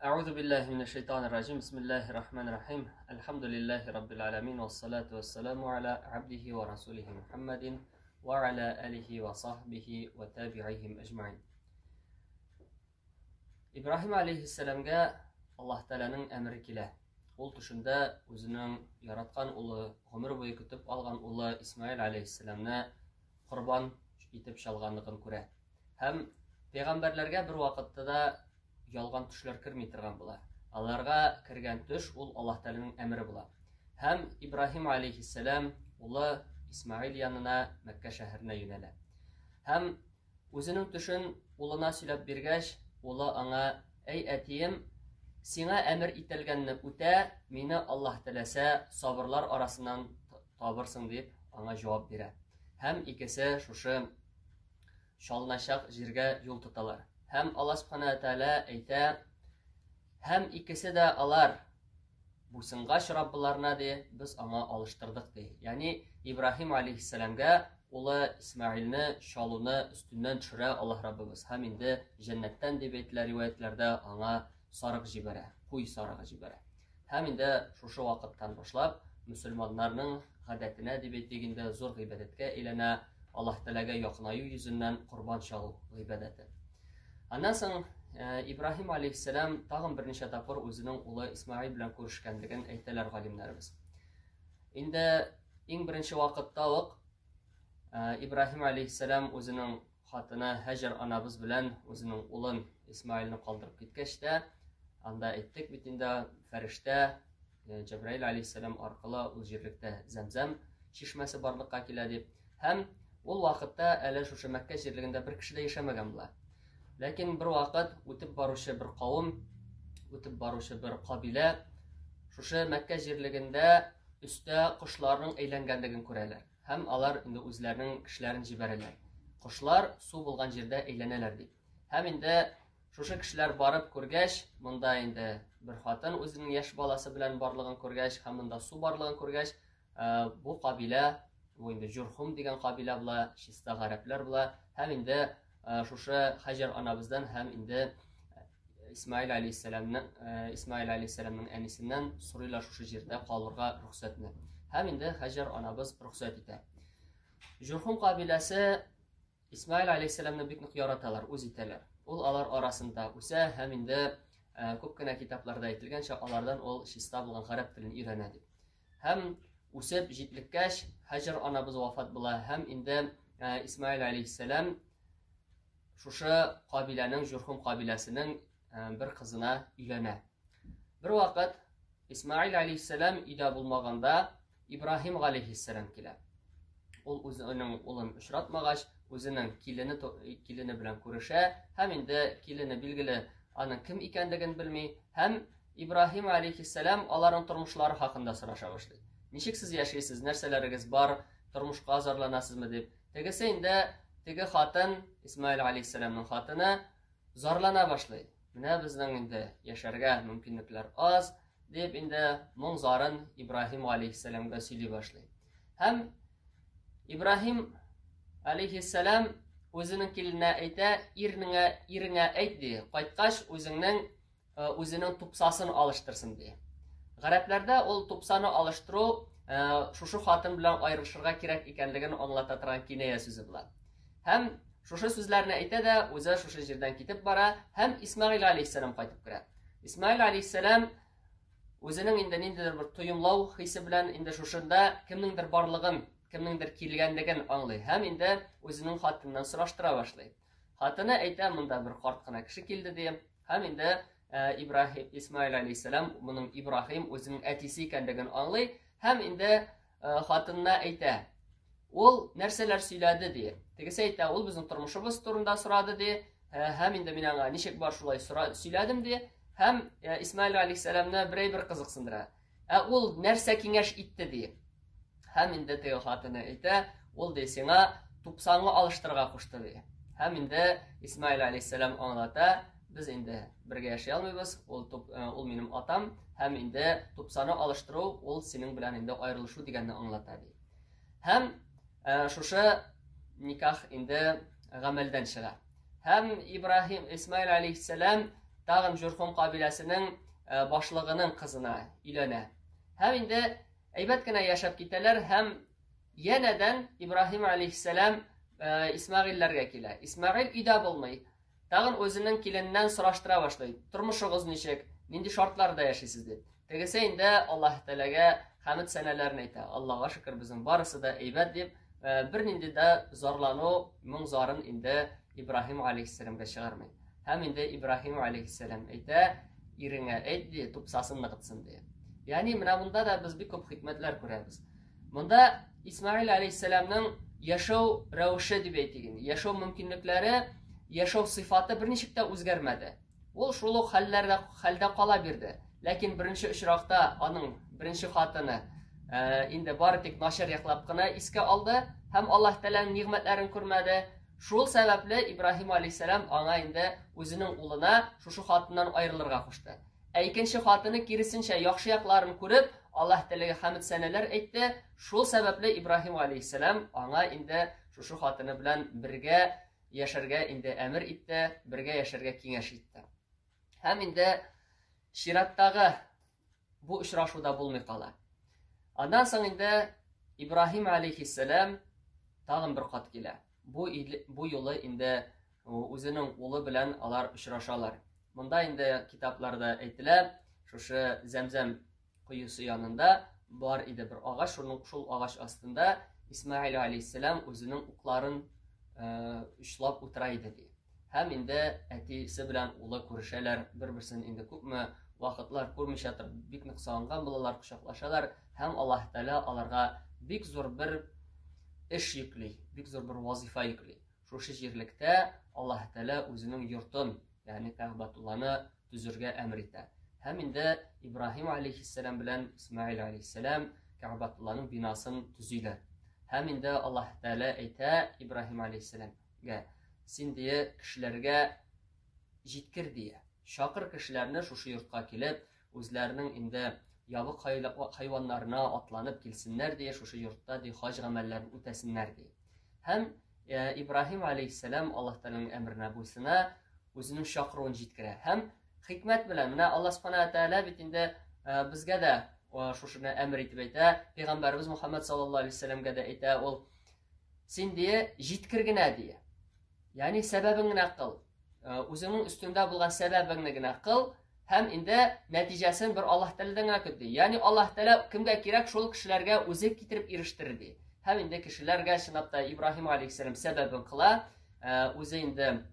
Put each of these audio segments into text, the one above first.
أعوذ بالله من الشيطان الرجيم بسم الله الرحمن الرحيم الحمد لله رب العالمين والصلاة والسلام على عبده ورسوله محمد وعلى آله وصحبه وتابعيهم أجمعين Ибраһим алейхиссәламгә Аллаһ Тәгаләнең әмере килә. Ул төшендә үзенең яраткан улы, гомер буе көтеп алган улы Исмаил алейхиссәламны корбан итеп чалганлыгын күрә. Һәм пәйгамбәрләргә бер вакытта да ялган төшләр керми торган була. Аларга кергән төш ул Аллаһ Тәгаләнең әмере була. Һәм Ибраһим алейхиссәлам улы Исмаил янына Мәккә шәһәренә юнәлә. Һәм Үзенең төшен улына сөйләп биргәч, улы аңа, Әй әтием, сиңа әмер ителгәнне үтә, мине Аллаһ теләсә, сабырлар арасыннан табырсың, дип аңа җавап бирә. Һәм икесе шушы чалыначак җиргә юл тоталар. Һәм Аллаһ Субхана Тәгалә әйтә, һәм икесе дә алар Буйсынгач Раббыларына, ди, без аңа алыштырдык, ди. Ягъни Ибраһим алейһиссәламгә улы Исмаилне чалуны өстеннән төшерә Аллаһ Раббыбыз һәм инде җәннәттән дип әйтелә риваятьләрдә аңа сарык җибәрә, куй сарыгы җибәрә. Һәм инде шушы вакыттан башлап мөселманнарның гадәтенә дип әйтик инде зур гыйбадәткә әйләнә Аллаһ Тәгаләгә якынаю йөзеннән корбан чалу гыйбадәте. Аннан соң э, Ибраһим алейхиссәлам тагын берничә тапкыр үзенең улы Исмаил белән күрешкәнлеген әйтәләр галимнәребез. Инде иң беренче вакытта ук э, Ибраһим алейхиссәлам үзенең хатыны Һәҗәр анабыз белән үзенең улын Исмаилне калдырып киткәч тә, анда әйттек бит инде фәрештә э, Җәбраил алейхиссәлам аркылы ул җирлектә Зәмзәм чишмәсе барлыкка килә дип. Һәм ул вакытта әле шушы Мәккә җирлегендә бер кеше дә яшәмәгән була. Ләкин бер вакыт үтеп баручы бер кавым, үтеп баручы бер кабилә шушы Мәккә җирлегендә өстә кошларның әйләнгәнлеген күрәләр. Һәм алар инде үзләренең кешеләрен җибәрәләр. Кошлар су булган җирдә әйләнәләр дип. Һәм инде шушы кешеләр барып күргәч, монда инде бер хатын үзенең яшь баласы белән барлыгын күргәч һәм монда су барлыгын күргәч, э, бу кабилә, бу инде Җурхум дигән кабилә була, чиста гарәпләр була һәм инде э, шушы Хаҗар анабыздан һәм инде э, Исмаил алейһиссәламның Исмаил алейһиссәламның әнисеннән сорыйлар шушы җирдә калырга рөхсәтне. Һәм инде Хаҗар анабыз рөхсәт итә. Җурхум кабиләсе Исмаил алейһиссәламны бик нык яраталар, үз итәләр. Ул алар арасында үсә һәм инде күп кенә китапларда әйтелгәнчә, алардан ул чиста булган гарәп телен өйрәнә дип. Һәм үсеп җитлеккәч, Хаҗар анабыз вафат була һәм инде Исмаил алейһиссәлам шушы кабиләнең Җурхум кабиләсенең бер кызына өйләнә. Бер вакыт Исмаил алейһиссәлам өйдә булмаганда Ибраһим алейһиссәлам килә. Ул үзенең улын очратмагач, үзенең килене килене белән күрешә һәм инде килене билгеле аның кем икәнлеген белми һәм Ибраһим алейһиссәлам аларның тормышлары хакында сораша башлый. Ничек сез яшисез, нәрсәләрегез бар, тормышка зарланасызмы дип. Тегесе инде теге хатын, Исмаил алейһиссәламның хатыны зарлана башлый. Менә безнең инде яшәргә мөмкинлекләр аз, дип инде моң зарын Ибраһим алейһиссәламгә сөйли башлый. Һәм Ибраһим алейһиссәлам үзенең килененә әйтә, иреңә, иреңә әйт ди, кайткач үзеңнең Э, үзенең тупсасын алыштырсын ди. Гарәпләрдә ул тупсаны алыштыру э, шушы хатын белән аерылышырга кирәк икәнлеген аңлата торган киная сүзе була. Һәм шушы сүзләрне әйтә дә, үзе шушы җирдән китеп бара һәм Исмаил алейһиссәлам кайтып керә. Исмаил алейһиссәлам үзенең инде ниндидер бер тоемлау хисе белән инде шушында кемнеңдер барлыгын, кемнеңдер килгәнлеген аңлый һәм инде үзенең хатыныннан сораштыра башлый. Хатыны әйтә, монда бер карт кына кеше килде ди. Һәм инде э, Ибраһим Исмаил алейһиссәлам моның Ибраһим үзенең әтисе икәнлеген аңлый һәм инде э, хатынына әйтә. Ул нәрсәләр сөйләде ди. Тегесе әйтә, ул безнең тормышыбыз турында сорады ди. Э, һәм инде мин аңа ничек бар шулай сөйләдем ди. Һәм Исмаил алейһиссәламны берәй бер кызыксындыра. Ә ул нәрсә киңәш итте ди. Һәм инде теге хатыны әйтә, ул ди сиңа тупсаңны алыштырырга кушты ди. Һәм инде Исмаил алейһиссәлам аңлата, без инде бергә яши алмыйбыз, ул туп, э, ул минем атам, һәм инде тупсаны алыштыру ул синең белән инде аерылышу дигәнне аңлата ди. Һәм э, шушы никах инде гамәлдән чыга. Һәм Ибраһим Исмаил алейһиссәлам тагын Җурхум кабиләсенең башлыгының кызына өйләнә. Һәм инде әйбәт кенә яшәп китәләр һәм янәдән Ибраһим алейхиссәлам Исмәгыйльләргә килә. Исмәгыйль өйдә булмый. Тагын үзенең килененнән сораштыра башлый. Тормышыгыз ничек? Нинди шартларда яшисез дип. Тегесе инде Аллаһ Тәгаләгә хәмд сәнәләрен әйтә. Аллаһга шөкер, безнең барысы да әйбәт дип, бернинди дә зарлану, моң зарын инде Ибраһим алейхиссәламгә чыгармый. Һәм инде Ибраһим алейхиссәлам әйтә, иреңә әйт ди, тупсасын ныгытсын ди. Ягъни менә монда да без бик күп хикмәтләр күрәбез. Монда Исмаил алейхиссәламның яшәү рәвеше дип әйтик инде, яшәү мөмкинлекләре, яшәү сыйфаты берничек тә үзгәрмәде. Ул шул ук хәлләрдә хәлдә кала бирде. Ләкин беренче очракта аның беренче хатыны инде бары тик начар яклап кына искә алды һәм Аллаһ Тәгаләнең нигъмәтләрен күрмәде. Шул сәбәпле Ибраһим алейхиссәлам аңа инде үзенең улына шушы хатыннан аерылырга кушты. Ә икенче хатыны киресенчә яхшы якларын күреп, Аллаһ Тәгаләгә хәмд сәнәләр әйтте. Шул сәбәпле Ибраһим алейхиссәлам аңа инде шушы хатыны белән бергә яшәргә инде әмер итте, бергә яшәргә киңәш итте. Һәм инде чираттагы бу очрашу да булмый кала. Аннан соң инде Ибраһим алейхиссәлам тагын бер кат килә. Бу, бу юлы инде үзенең улы белән алар очрашалар. Монда инде китапларда әйтелә, шушы Зәмзәм коесы янында бар иде бер агач, шуның шул агач астында Исмаил алейхиссәлам үзенең укларын очлап утыра иде ди. Һәм инде әтисе белән улы күрешәләр, бер-берсен инде күпме вакытлар күрмичә торып бик нык сагынган булалар, кочаклашалар һәм Аллаһ Тәгалә аларга бик зур бер эш йөкли, бик зур бер вазифа йөкли. Шушы җирлектә Аллаһ Тәгалә үзенең йортын, ягъни Кәгъбәтулланы төзергә әмер итә. Һәм инде Ибраһим алейхиссәлам белән Исмаил алейхиссәлам Кәгъбәтулланың бинасын төзиләр. Һәм инде Аллаһ Тәгалә әйтә Ибраһим алейхиссәламгә, син дие кешеләргә җиткер дие. Чакыр кешеләрне шушы йортка килеп, үзләренең инде ябык хайваннарына атланып килсеннәр дие, шушы йортта ди хаҗ гамәлләрен үтәсеннәр ди. Һәм Ибраһим алейхиссәлам Аллаһ Тәгаләнең әмеренә буйсына, үзенең чакыруын җиткерә. Һәм хикмәт белән, менә Аллаһ Субхана Тәгалә бит инде безгә дә шушыны әмер итеп әйтә, пәйгамбәребез Мухаммад саллаллаһу алейһи вәсәлләмгә дә әйтә ул, син дие җиткер генә дие. Ягъни сәбәбен генә кыл. Үзеңнең өстеңдә булган сәбәбеңне генә кыл һәм инде нәтиҗәсен бер Аллаһ Тәгаләдән генә көт ди. Ягъни Аллаһ Тәгалә кемгә кирәк, шул кешеләргә үзе китереп ирештерер ди. Һәм инде кешеләргә чынлап та Ибраһим алейхиссәлам сәбәбен кыла, үзе инде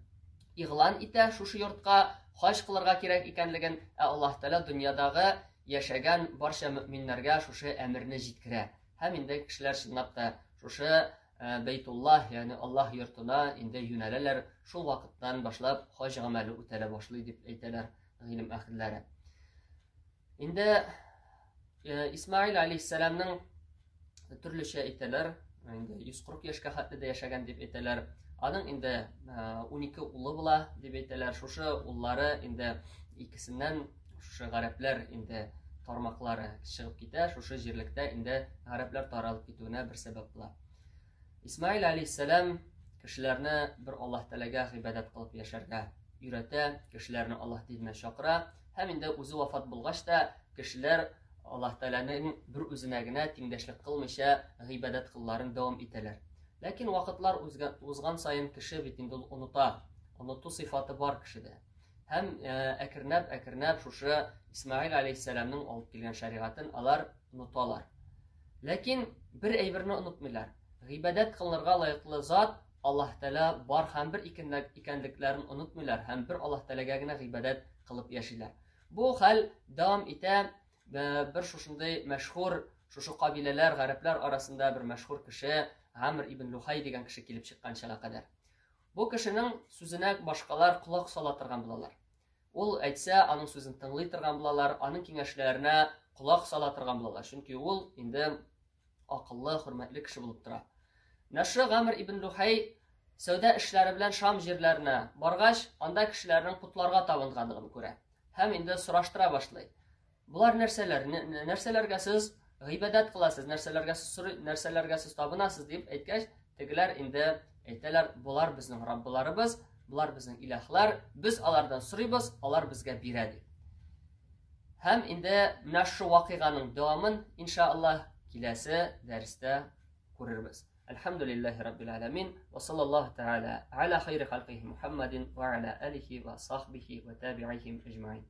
игълан итә шушы йортка хаҗ кылырга кирәк икәнлеген, ә Аллаһ Тәгалә дөньядагы яшәгән барча мөэминнәргә шушы әмерне җиткерә. Һәм инде кешеләр чынлап та шушы Бәйтуллаһ, ягъни Аллаһ йортына инде юнәләләр, шул вакыттан башлап хаҗ гамәле үтәлә башлый дип әйтәләр гыйлем әһелләре. Инде Исмаил алейхиссәламның төрлечә әйтәләр, инде 140 яшькә хәтле дә яшәгән дип әйтәләр. Аның инде 12 улы була дип әйтәләр. Шушы уллары инде икесеннән шушы гарәпләр инде тармаклары чыгып китә, шушы җирлектә инде гарәпләр таралып китүенә бер сәбәп була. Исмаил алейхиссәлам кешеләрне бер Аллаһ Тәгаләгә гыйбадәт кылып яшәргә өйрәтә, кешеләрне Аллаһ диненә чакыра һәм инде үзе вафат булгач та кешеләр Аллаһ Тәгаләнең бер үзенә генә тиңдәшлек кылмыйча гыйбадәт кылларын дәвам итәләр. Ләкин вакытлар узган саен кеше бит инде ул оныта, оныту сыйфаты бар кешедә. Һәм әкренләп-әкренләп шушы Исмаил алейхиссәламның алып килгән шәригатен алар оныталар. Ләкин бер әйберне онытмыйлар. Гыйбадәт кылынырга лаеклы зат Аллаһ Тәгалә бар һәм бер икәнлекләрен онытмыйлар һәм бер Аллаһ Тәгаләгә генә гыйбадәт кылып яшиләр. Бу хәл дәвам итә бер шушындый мәшһүр шушы кабиләләр, гарәпләр арасында бер мәшһүр кеше Гамр ибн Лухай дигән кеше килеп чыкканчага кадәр. Бу кешенең сүзенә башкалар колак сала торган булалар. Ул әйтсә, аның сүзен тыңлый торган булалар, аның киңәшләренә колак сала торган булалар. Чөнки ул инде акыллы, хөрмәтле кеше булып тора. Менә шушы Гамр ибн Лухай сәүдә эшләре белән Шам җирләренә баргач, анда кешеләрнең потларга табынганлыгын күрә һәм инде сораштыра башлый. Болар нәрсәләр? Нәрсәләргә сез гыйбадәт кыласыз, нәрсәләргә сез сорый, нәрсәләргә сез табынасыз дип әйткәч, тегеләр инде әйтәләр, болар безнең Раббыларыбыз, Болар безнең илаһлар, без алардан сорыйбыз, алар безгә бирә дип. Һәм инде менә шу вакыйганың дәвамын, иншааллаһ, киләсе дәрестә күрербез. Әлхәмдүлилләһи раббил аләмин ва саллаллаһу тәгалә аля хайри халкихи Мухаммадин ва аля алихи ва сахбихи ва табиихим әҗмәин.